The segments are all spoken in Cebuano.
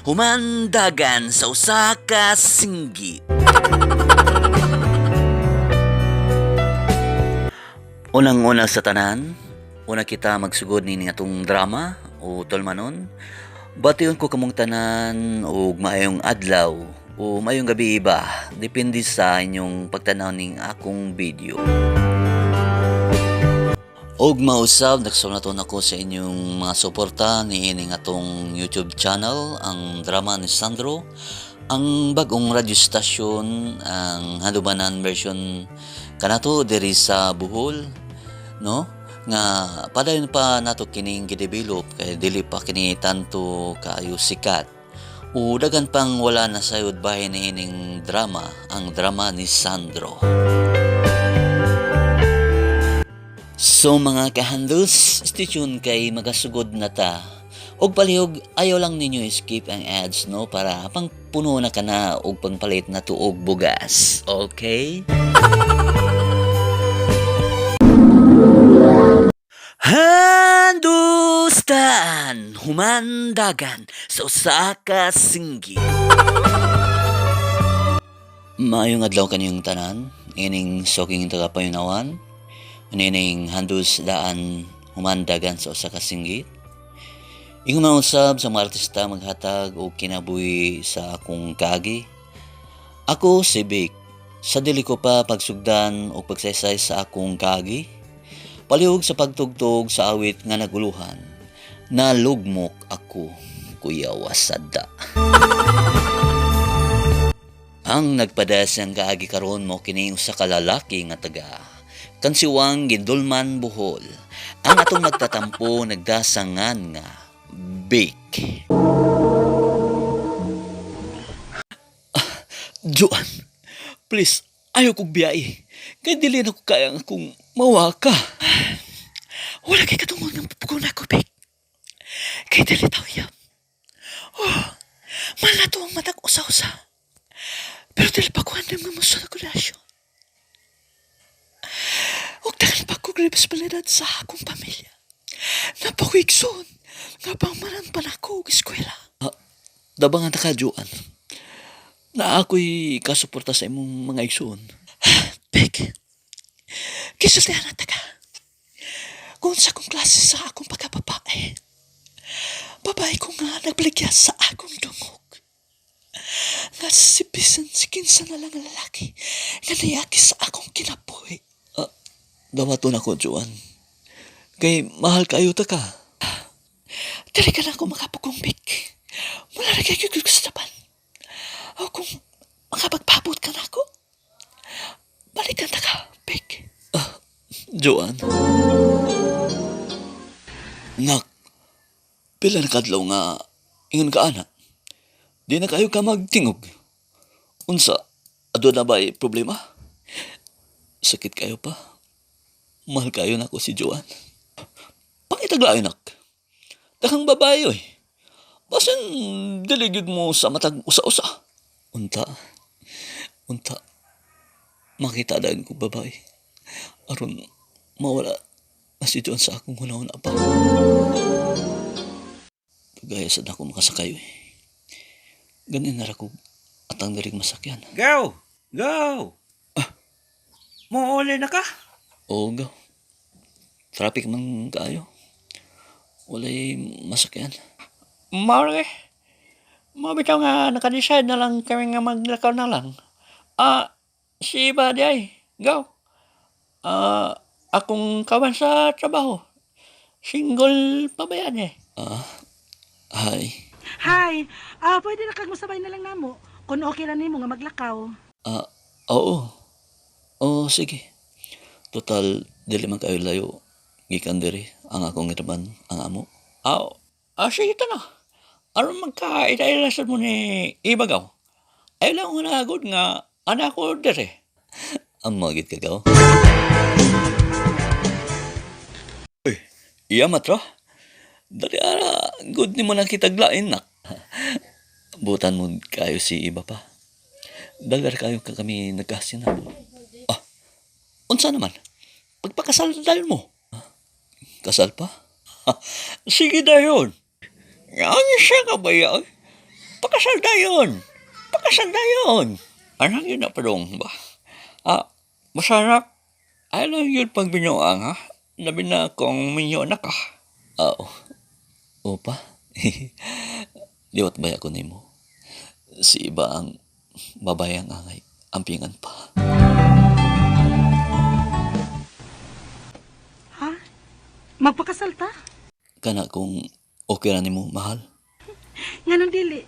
Humandagan sa usa ka singgit. Unang-una sa tanan, una kita magsugod nini atong drama o tolmanon. Bation ko kamong tanan og maayong adlaw o maayong gabi ba, depende sa inyong pagtanaw ning akong video. Og mausab, nagsunaton ako sa inyong mga suporta niining atong YouTube channel, ang Drama ni Sandro, ang bagong radio station, ang Handumanan version kanato diri sa Bohol, no? Nga padayon pa nato kining gidevelop kay dili pa kini tanto kaayo sikat. O dagan pang wala na sayod bahin niining drama, ang Drama ni Sandro. So mga kahandus, stay tuned kay magasugod na ta. Og palihog, ayaw lang ninyo skip ang ads, no, para pangpuno na ka na og pangpalit na tuog bugas. Okay? Handustan, humandagan sa usa ka singgit. Maayong adlaw kaniyong tanan, ining soking tagapayunawan, nining handus daan humandagan sa usa ka singgit. Ingon man usab sa mga artista maghatag og kinabuhi sa akong kaagi. Ako si Vic. Sa dili ko pa pagsugdan o pagsaysay sa akong kaagi, palihog sa pagtugtog sa awit nga naguluhan, nalugmok ako, Kuya Wasada. Ang nagpadas ang kaagi karon mo kini usa ka lalaki nga taga Kansiwang, Gindulman, Bohol. Ang atong magtatampo nagdasangan nga Vic. Ah, Joan, please, ayaw kong biyahe. Kay dili na ko kaya nga kung mawaka. Wala kay katungod ng pupukon ako, Vic. Kay dili tao yam. Oh, malato ang matag usa-usa. Pero dili pa ko andam nga musulod og relasyon. Ug daghan pa kog responsibilidad sa akong pamilya. Naa pa koy igsoon, nga pamanan pa nako og eskwela. Ah, dabangan ta ka, Joan. Na ako'y kasuporta sa imong mga igsoon. Vic, gisultihan na ta ka. Kung sa akong klase sa akong pagkababae. Babae ko nga nagbaligya sa akong dungog. Nga si bisan si kinsa na lang ang lalaki nga niyaki sa akong kinabuhi. Ah, dawaton ako, Joan. Kay mahal kayo ta ka. Dili ka na ako makapugong, Vic. Wala na kay gustaban. O kung makapagpabot ka na ako, balikan ta ka, Vic. Ah, Joan. Nak, pila na kadlaw nga ingon ka ana. Di na kayo ka magtingog. Unsa, aduna na ba'y problema? Sakit kayo pa. Mahal kayo nako si Joan. Pangitaglain, nak. Daghang babae, oy. Basin dili gyud mo sa matag usa-usa. Unta, unta, makita dayon ko babae. Aron mawala na si Joan sa akong hunahuna pa. Pagaya sa ako makasakay, oy. Ganin na ra ko atang dirig masakyan. Go! Go! Muuli na ka? Oo, go. Traffic man kaayo. Walay masakyan. Maure. Mabitaw nga nakadecide na lang kami nga maglakaw na lang. Ah, si iba di ay. Go. Ah, akong kawan sa trabaho. Single pa ba yan eh? Ah, hi. Hi! Ah, pwede na kag masabay na lang namo. Kung okay ra nimo nga maglakaw. Ah, oo. Oo, sige. Total, dili man kayo layo. Gikan diri ang akong iraban, ang amo. Ah, ah sige ta na. Aron magka-ila mo ni Ibagaw. Ay lang na good nga anak ko dire. Ang magit kagaw. Uy, iya matra. Dali ara, good ni mo nang kitaglain, nak. Butan mo kayo si iba pa. Dagar kayo ka kami nagkasinabo. Ah, unsa naman? Pagpakasal dayon mo. Ah, kasal pa? Sige dayon. Ang siya ka ba yan? Pakasal dayon. Pakasal dayon. Anak yun na padong ba? Ah, masarap. Ay lang yun pag binuang ha. Labi na kung minyo na ka. Oo. Opa. Liwat ba ako nimo? Si iba ang babayang angay, ampingan pa. Ha? Magpakasal ta? Kana kung okay ra nimo, mahal. Nganong dili?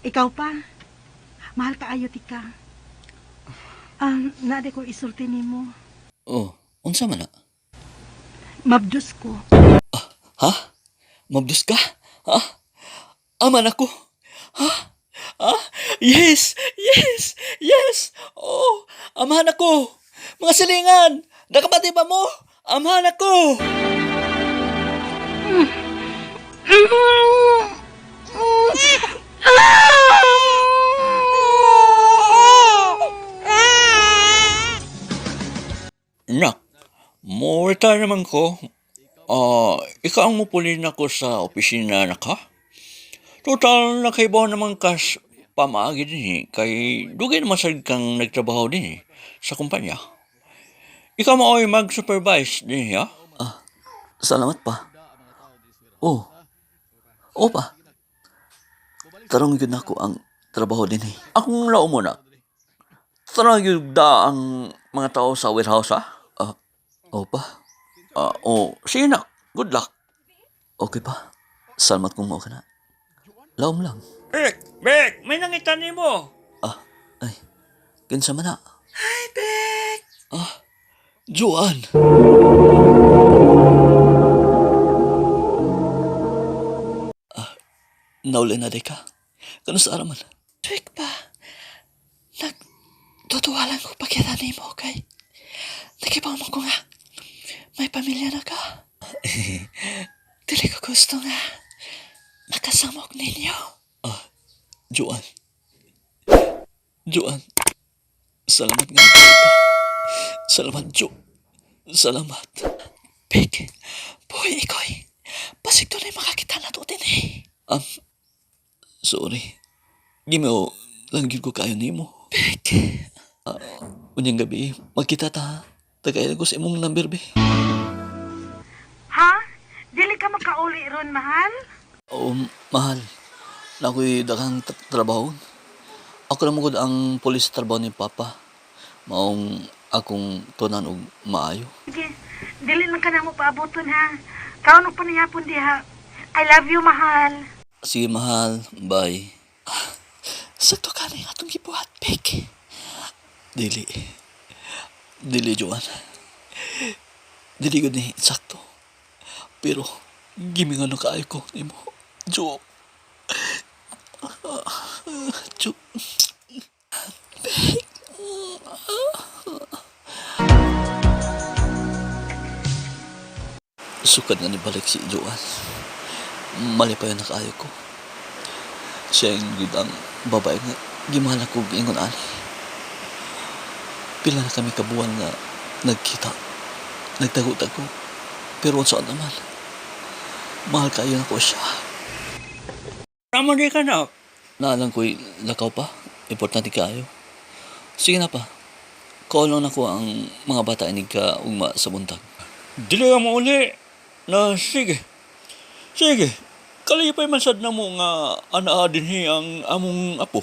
Ikaw pa. Mahal kaayo ti ka. Naa ko isulti nimo. Oh, unsa man na? Mabdus ko. Ha? Mabdus ka? Ha? Aman ako? Ha? Ha? Yes! Yes! Yes! Oh, amahan ako! Mga silingan! Nakabati ba mo? Amahan ako! Nak, mo retire naman ko. Ah, ikaw ang mupulin ako sa opisina na ka. Total, nakaibaw naman kas pamaagi din eh. Kay dugay naman sad kang nagtrabaho din eh, sa kumpanya. Ikaw mao'y mag-supervise din eh, ha? Ah, salamat pa. Oh. Oh pa. Tarong yun ako ang trabaho din eh. Akong lao muna. Tara yun da ang mga tao sa warehouse ha? Ah, oh pa. Ah, oh, sige na. Good luck. Okay pa. Salamat kung okay na. Laom lang. Bek! Bek! May nangita nimo! Ah, ay. Kinsa man na? Hi, Bek! Ah, Joanne! Ah, nauli na di ka. Kano sa araman? Trick ba? Nagtutuwalan ko pagkita nimo kay nakibaw mo ko nga may pamilya na ka. Dili ko gusto nga makasamok ninyo. Ah, Joanne. Joanne. Salamat nga nagkita ka. Salamat, Jo. Salamat. Big, boy, ikoy. Basig doon ay makakita na to din eh. Um, sorry. Gimeo, lang gyud ko kayo nimo. Big, Unyang gabi, magkita ta. Ha? Tagayan ko sa imong number, be. Ha? Dili ka makauli ron, mahal? Oo, mahal. Na ako'y daghang trabaho. Ako lang gud ang pulis sa trabaho ni Papa. Maong akong tunan og maayo. Sige, dili lang ka na mo paabuton ha. Kaon og panihapon diha. I love you, mahal. Sige, mahal. Bye. Sakto ka na yung atong gibuhat, Big. Dili. Dili, Joan. Dili ko ni sakto. Pero, gimingan na kaayo ko nimo. Jo. Jo. Sukad nga nibalik si Joan. Mali pa yun na kaayo ko. Siya yung gud ang babae nga gimahal ako og ingon ani. Pila na kami kabuan nga nagkita. Nagtago-tago. Pero unsa naman. Mahal kayo na ko siya. Tama di ka na. Naalang ko'y lakaw pa. Importante kaayo. Sige na pa. Call lang nako ang mga bata inig ka ugma sa buntag. Dili ka mauli. Na sige. Sige. Kalipay man sad na mo nga anaa dinhi ang among apo.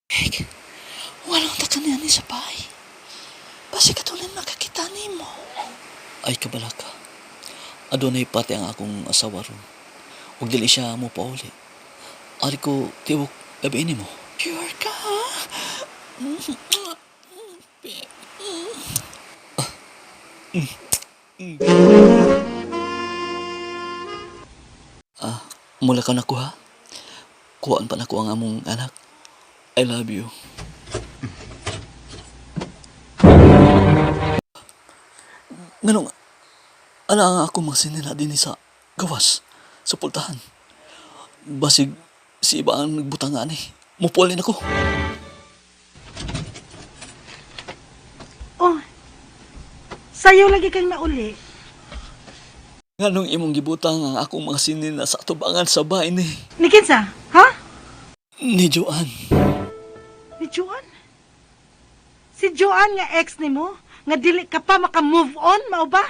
Big, walang takanian ni sa bahay. Basi katunin makakita nimo. Ay kabalaka. Adunay pati ang akong asawa ron. Ug dili siya mo pauli. Ari ko tiwok labi nimo. Sure ka, ha? Ah, mula ka na ko ha. Kuhaan pa na ko ang among anak. I love you. Nganong, ala ang ako mga sinila din sa gawas, sa pultahan. Basig, si iba ang nagbutang ani. Mupulin ako. Oh, sayo lagi kang nauli. Nganong imong gibutang ang akong mga sinina sa atubangan sa bahay ni Ni kinsa? Ha? ni Joanne. Ni Joanne? Si Joanne nga ex nimo nga dili ka pa maka-move on, mao ba?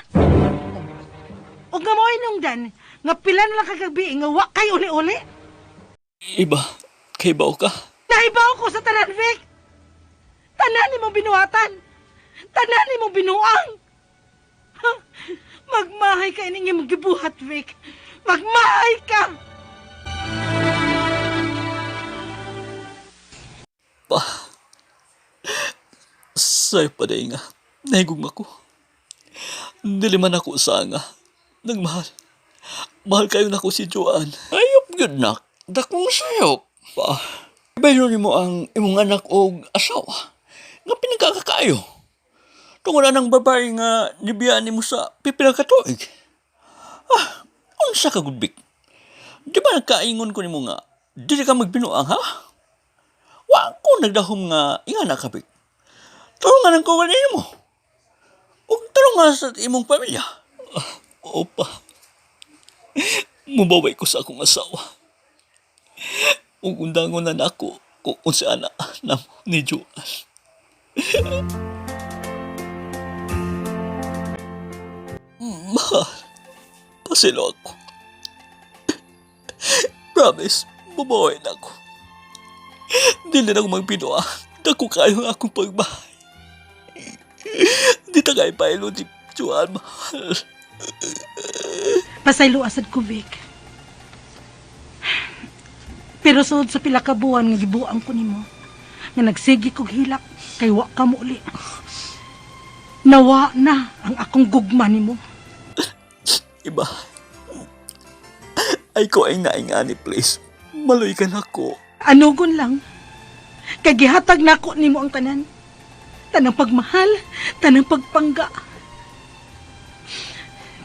O nga mo'y nungdan, nga pila na lang kagabi nga wa kay uli-uli? Iba, kay bao ka? Nahibaw ko sa tanan, Vic! Tanan nimo binuhatan! Tanan nimo binuang! Ha? Magmahay ka ining imong gibuhat, Vic! Magmahay ka! Pa, sayo pa day nga, nahigugma ko. Dili man ako sa nga, nagmahal. Mahal kayo nako si Joanne. Ayop gyud nak. Dakong sayop. Pa, Ibaylo nimo ang imong anak og asawa nga pinagkakaayo. Tungod anang babae nga nibiyaan nimo sa pipila ka tuig. Ah, unsa ka gudbik? Di ba nagkaingon ko nimo nga dili ka magbinuang ha? Wa ko nagdahom nga ingana ka bik. Tulungan ang kawan nimo. Ug tulungan sa imong pamilya. Opa, mubaway ko sa akong asawa. Ug undangon na nako kung unsa ana na ni Joanne. Mahal, pasilo ako. Promise, mubaway na ako. Dili na ako magpinoa. Dako kayo ang akong pagbahay. Di ta kayo pailo ni Joanne, mahal. Pasaylo asad ko, Vic. Pero sud sa pila ka buwan nga gibuang ko nimo, nga nagsigi kog hilak kay wa ka mo uli. Nawa na ang akong gugma nimo. Iba. Ay ko ay naingani, please. Maloy ka na ko. Anugon lang. Kay gihatag nako nimo ang tanan. Tanang pagmahal, tanang pagpangga.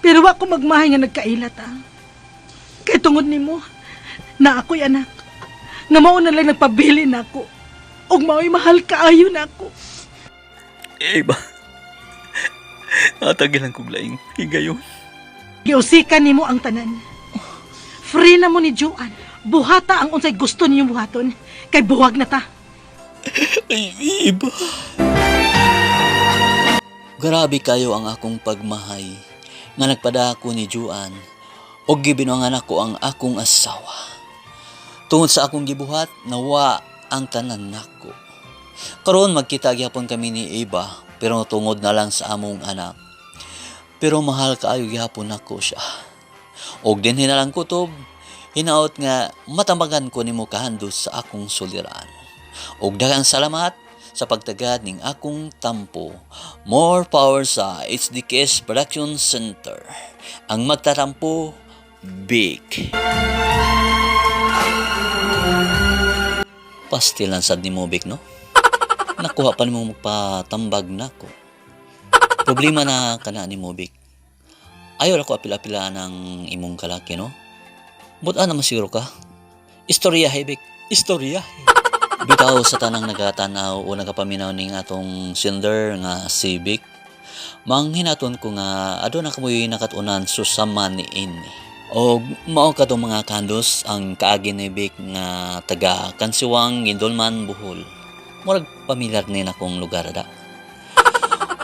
Pero wa ko magmahay nga nagkailat ah. Kay tungod nimo, na ako'y anak. Nga mao na lang nagpabili nako. Ug mao'y mahal kaayo nako. Iba. Natagil ang kong laing higayon. Giusikan nimo ang tanan. Free na mo ni Joanne. Buhata ang unsay gusto niyong buhaton. Kay buwag na ta. Ay, iba. Grabe kayo ang akong pagmahay nga nagpadako ni Juan og gibinuangan ako ang akong asawa. Tungod sa akong gibuhat, nawa ang tanan nako. Karon magkita gyapon kami ni Iba pero tungod na lang sa among anak. Pero mahal kaayo gyapon nako siya. Og dinhi na lang kutob, hinaot nga matambagan ko nimo kahandos sa akong suliran. Og daghang salamat sa pagtagad ning akong tampo. More power sa HDKS Production Center. Ang magtatampo, Big. Pastilan sad ni mo, Big, no? Nakuha pa nimo magpatambag nako. Problema na kana ni mo, Big. Ayaw ra ko apil-apila ng imong kalaki, no? Buta naman siguro ka. Istorya, hey, Big. Istorya. Bitaw sa tanang nagatanaw o nagapaminaw ning atong sender nga si Vic. Manghinaton ko nga aduna kamoy nakatunan susama ni ini. Og mao kadtong mga kandos ang kaagi ni Vic nga taga Kansiwang, Guindulman, Bohol. Murag pamilyar ni nakong lugar da.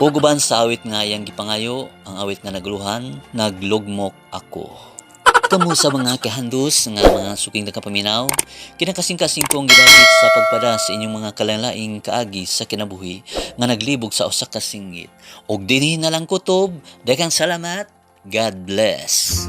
Ug uban sa awit nga iyang gipangayo, ang awit nga nagluhan, naglugmok ako. Kamo sa mga kahandus nga mga suking nagkapaminaw, kinakasing-kasing kong gidapit sa pagpada sa inyong mga kalalaing kaagi sa kinabuhi nga naglibog sa usa ka singgit. Og dinhi na lang kutob, daghang salamat. God bless.